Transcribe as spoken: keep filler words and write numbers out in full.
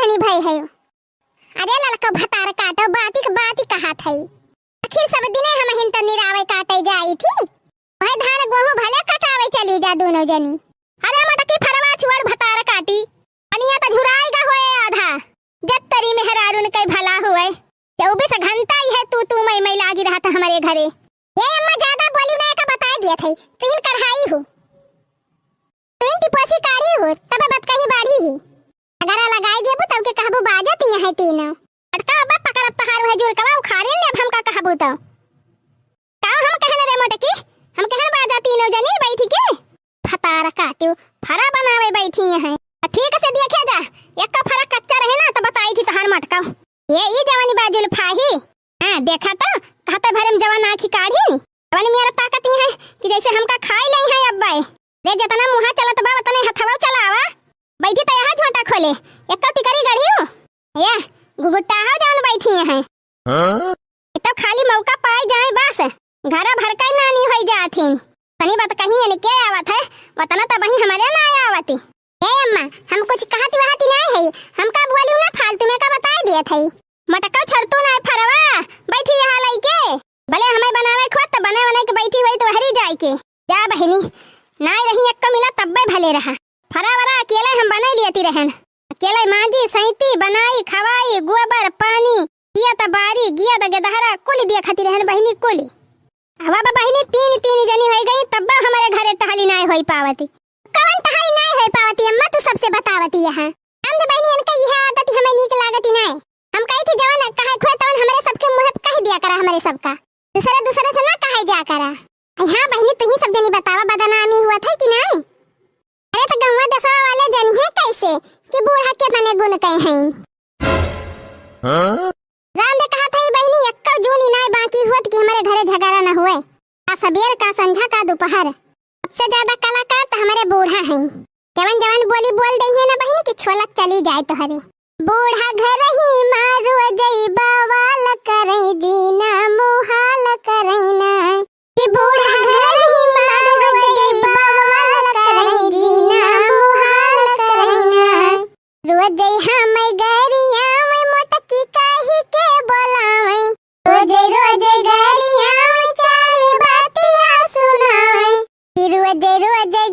नहीं भई है। अरे ललका भतार काटो, बाती क बाती कहत है। आखिर सब दिने हमहिन त निरावे काटे जाई थी। वह धान गोहूँ भले कटावे चली जा दूनो जनी। अरे मोटकी फरवा छोड़ भतार काटी। पनिया त झुराई गा होए आधा। जब तरी मेहरारून कई भला होए। चउबीस घंटा इहे तू तू मई मई लागी रहत हमरे घरे। ए अम्मा, ज्यादा बोली ना, एका बताए दियत है, तुहिन कढ़ाई हो, तुहिन टिपोसी काढ़ी हो, तब बात कहीं बाढ़ी ही। अगर लगाई देबू तब के कहबू बाजत यहाँ है तीनों। अटका अब्बा पकड़ब तहार वह जुरकवा उखाड़े ले, अब हमका कहबू तो। का हम कहन रे मोटकी, हम कहन बाजा तीनों जनी बैठी के। फतार काट्यो, फरा बनावे बैठी हैं। ठीक से देखे जा, एक फरा कच्चा रहे ना तो बताई थी तहार मटका। ये ई जवानी बाजुल फाही। हाँ, देखा तो, कहते भरे में जवान आँखी काढ़ी। जवानी मेरा ताकत ही है कि जैसे हमका खाई लई है अब्बे। रे, जितना मुँहा चलत बा, उतने हथवा चलावा। बैठी तो यहाँ झोंटा खोले, एक टिकरी गढ़ियो। ये, घुघुट्टा हो जवन बैठी हैं। हाँ? ये तो खाली मौका पाई जाए बस, घरा भर का नानी होई जाथिन। तनी बात कहीं इनके आवत है, वतना तब ही हमारे ना आवती। ए अम्मा, हम कुछ कहत वहत नहीं है, हमका बोली ना फालतू में का बताए दियत है। मटका छरतू ना फरवा, बैठी यहाँ लइके। भले हमें बनावे खोत त बने बनाए के बैठी हुई तो हरी जाए के। जा बहिनी, नाई रही एक मिला तब्बे भले रहा। फरा वरा अकेले हम बने लियती रहन। अकेले मांजी, सैती, बनाई, खवाई, गोबर, पानी, गिया त बारी, गिया त गेदहरा, कुल दिया खाती रहन बहिनी, कुल। अब बा बहिनी, तीन, तीन जनी होई गई, तब्बा हमरे घरे टहली नाय होई पावती। कवन टहली नाय होई पावती अम्मा, तू सबसे बतावती यहाँ। हम तो बहिनी इनका यह आदत हमें नीक लागती नाय। हम कही थी जवन कहे खोए तवन हमरे सबके मुँह पे कह दिया करा हमरे सबका। दूसरे दूसरे से ना कहे जा करा। अरे हाँ बहिनी, तू ही सब जनी बतावा, बदनामी हुआ था कि नाय? अरे तो गौवा दसवा वाले जनी है कैसे कि बूढ़ा के तने गुण कहे हैं। हाँ? राम दे कहा था, "ई बहिनी, एक्को जूनी नाय बाकी हुअत कि हमरे घरे झगड़ा न हुए। का सबेर, का संझा, का दोपहर। सबसे ज्यादा कलाकार तो हमरे बूढ़ा हैं। जवन जवन बोली बोल दई है ना बहिनी कि छोलक चली जाए तोहरे।" बूढ़ा घर ही मारो जई बवाल करे, जीना मुहाल करे ना। कि बूढ़ा घर ही मारो जई बवाल करे, जीना मुहाल करे ना। रोजै हमैं गरियावैं मोटकी कहि के बोलावैं। रोजै रोजै गरियावैं चारि बातिया सुनावैं। कि रोजै रोजै